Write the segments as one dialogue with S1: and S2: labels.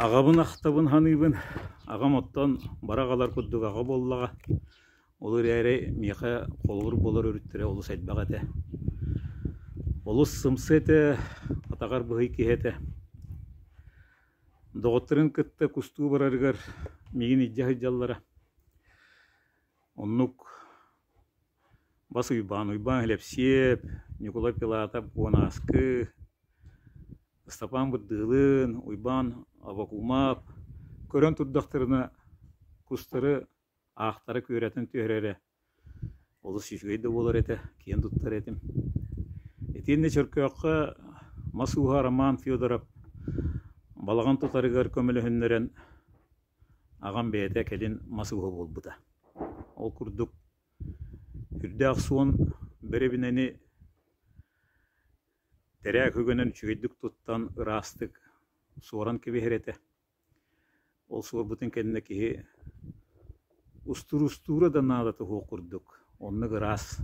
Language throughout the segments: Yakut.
S1: Аҕабын ахтабын саныыбын, аҕам оттон бары аҕалар курдук аҕа буоллаҕа. Ол эрээри миэхэ холобур буолар өрүттэрэ олус элбэх этэ. Олус сымса этэ, атаҕар быһый киһи этэ. Доҕотторун кытта кустуу барарыгар миигин илдьэ сылдьаллара. Оннук Бас Уйбаан, Уйбаан Илэпсиэп, Ньукулай Пилатов Куонааскы, Ыстапаан Бырдыылын, Уйбаан Абакумап көрөн турдахтарына кустары аахтара күөрэтэн түһэрэрэ олус үчүгэй да буолар этэ, киэн туттар этим. Итиэннэ Чөркөөххө мас ууһа Роман Федоров балаҕан тутарыгар көмөлөһүннэрэн аҕам бэйэтэ кэлин мас ууһа буолбута. Ол курдук Үрдээх суон бэрэбинэни тэрээк үгэнэн үчүгэйдик туттан ыраастык суоран кэбиһэр этэ. Ол суорбутун кэннэ киһи устуруустуура да наадата суох курдук оннук ыраас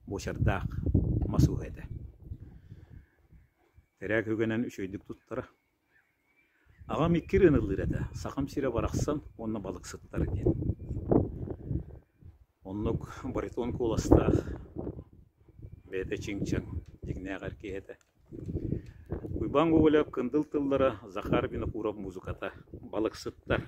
S1: буочардаах мас ууһа этэ. Тэрээк үгэнэн үчүгэйдик туттара. Аҕам икки ырыаны ыллыыр этэ: «Сахам сирэ барахсан» уонна «Балыксыттар» диэн. Оннук баритон куоластаах, бэйэтэ чиҥ-чаҥ, дьиҥнээх эр киһи этэ. Уйбаан Гоголев «Кындыл тыллара», Захар Винокуров музыката «Балыксыттар»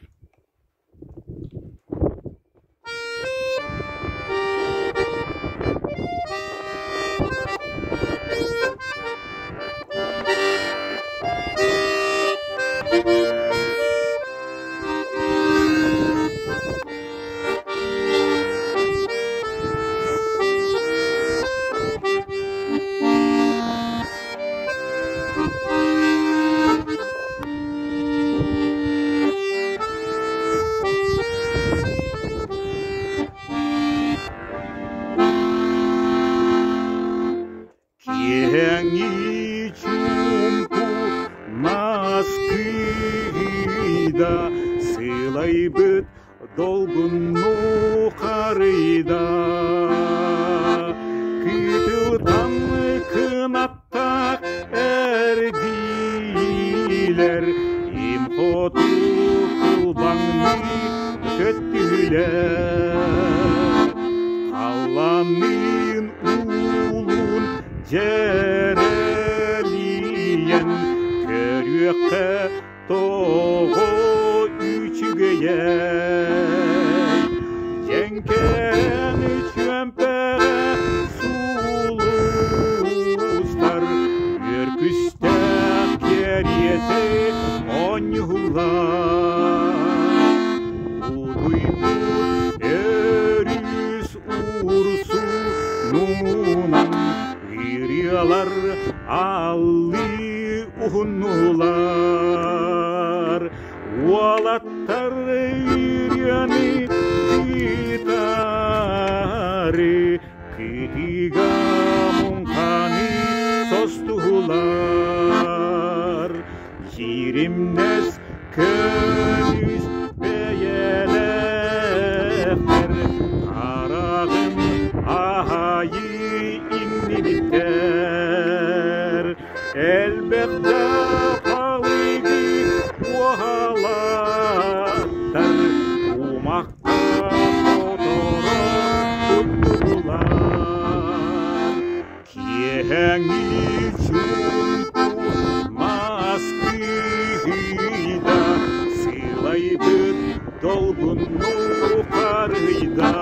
S1: Киэһэҥҥи чуумпу наскыйда сылайбыт долгунну харыйда Кытылтан кынаттаах эрдиилэр им хоту кылбаҥныы көттүлэр Халлаанныын уулуун дьэрэлийэн көрүөххэ Тоҕо үчүгэйэй, дьэҥкээн чүөмпэҕэ сулустар, үөркүстээх кэриэтэ оонньуулар. Утуйбут өрүс урсунунан ырыалар аллыы уһуннулар. Уолаттар ырыаны кытары кытыыга муҥханы состуһулар. Киримнэс көмүс бэйэлээхтэр хараҕын аһайы иҥнибиттэр. Элбэх да халыгы уоһалааттар кумахха хоторо туттулар. Киэһэҥҥи чуумпу мас кыыһыйда, сылайбыт долгуннуу харыйда.